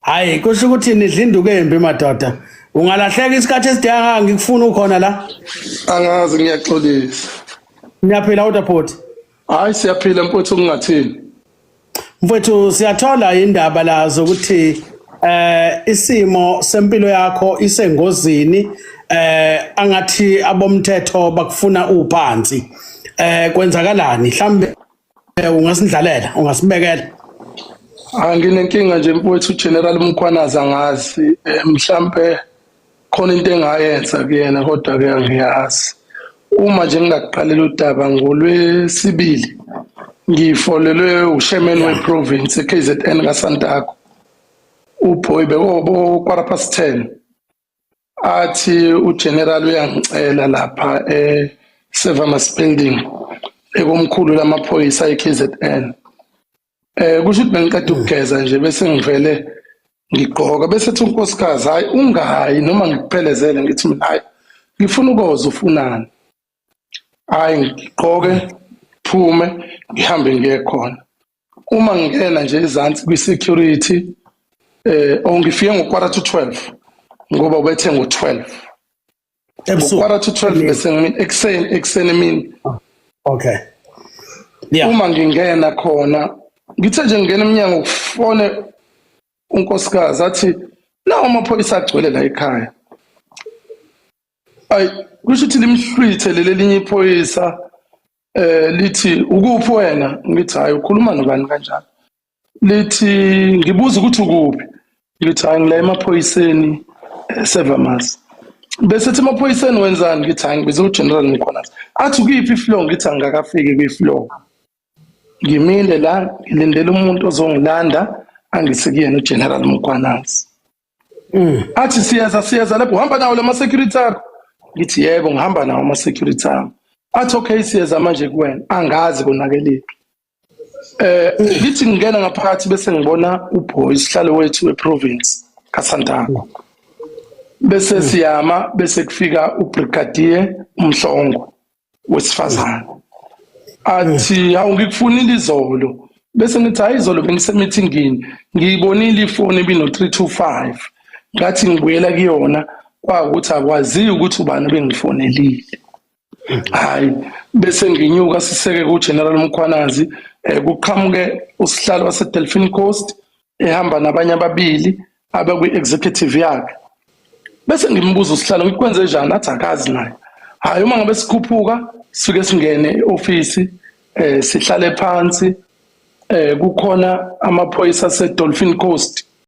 Hayi, kusho ukuthi nidla induku embi madoda. Ungalahleka isikhathi eside kangaka ngikufuna ukhona la. Angazi, ngiyaxolisa. Niyaphila kodwa bhuti? Hayi, siyaphila mfowethu, kungathini. Mfowethu, siyathola indaba la zokuthi isimo sempilo yakho isengozini, angathi abomthetho bakufuna uphansi. Kwenzakalani? Mhlambe ungasindlalela, ungasibekela. Anginenkinga nje mfowethu, General Mkhwanazi angazi, mhlambe khona into engayenza kuyena, kodwa ke angiyazi. Uma nje ngingakuqalela udaba, ngolwesibili ngifolelwe uchairman weprovince eKZN kaSantaco, uBoy, beko 10:15, athi ugeneral uyangicela lapha e-Servamus building ekomkhulu lamaphoyisa e-KZN. Kusho ukuthi bengiqeda ukugeza nje, bese ngivele ngigqoka, bese ethi unkosikazi, "Hayi, ungayi noma ngikuphelezele." Ngithi mina, "Hayi, ngifuna ukoza ufunani." Hayi, ngigqoke, phume, ngihambe ngiye khona. Uma ngingena nje ezansi kwi-security, ongifike ngo-11:45, ngoba ubethe ngo-12. Ebusuku? 11:45, bese ngimi ekuseni, emini. Okay. Yeah. Uma ngingena khona, ngithe nje ngingena eminyango, kufone unkosikazi athi nawo amaphoyisa agcwele la ekhaya. Ayi, kusho ukuthi limhlwithe leli elinye iphoyisa, lithi, "Ukuphi wena?" Ngithi, "Hayi, ukhuluma nobani kanjalo?" Lithi, "Ngibuza ukuthi ukuphi." Ngithi, "Hayi, ngila emaphoyiseni eServamus." Bese ethi, "Emaphoyiseni wenzani?" Ngithi, "Hayi, ngibize uGeneral Mkhwanazi." Athi, "Ukuyiphi ifloor?" Ngithi, "Angikakafiki kwi-floor, ngimile la, ngilindele umuntu ozongilanda angise kuyena uGeneral Mkhwanazi." Athi, "Siyeza, siyeza lapho. Uhamba nawo lama security akho?" Ngithi, "Yebo, ngihamba nawo ama security ami." Athi, "Okay, siyeza manje kuwena." Angazi konakeliphi. Ngithi ngingena ngaphakathi, bese ngibona uBoy, isihlalo wethu weprovince kaSantaco, bese siyama, bese kufika ubrigadier uMhlongo wesifazane, athi, "Hawu, ngikufunile izolo." Bese ngithi, "Hayi, izolo bengisemithingini, ngiyibonile ifoni ebino 325, ngathi ngibuyela kuyona, kwakuthi akwaziyo ukuthi ubani bengifonelile." Hayi, bese nginyuka, siseke ku-General Mkhwanazi, kuqhamuke usihlalo wase-Delphine Coast ehamba nabanye ababili abakwi-executive yakhe. Bese ngimbuza usihlalo, ngikwenze njani? Athi akazi naye. Hayi, uma ngabe sikhuphuka, sifike singene e-ofisi, sihlale phansi, kukhona amaphoyisa ase-Dolphin Coast.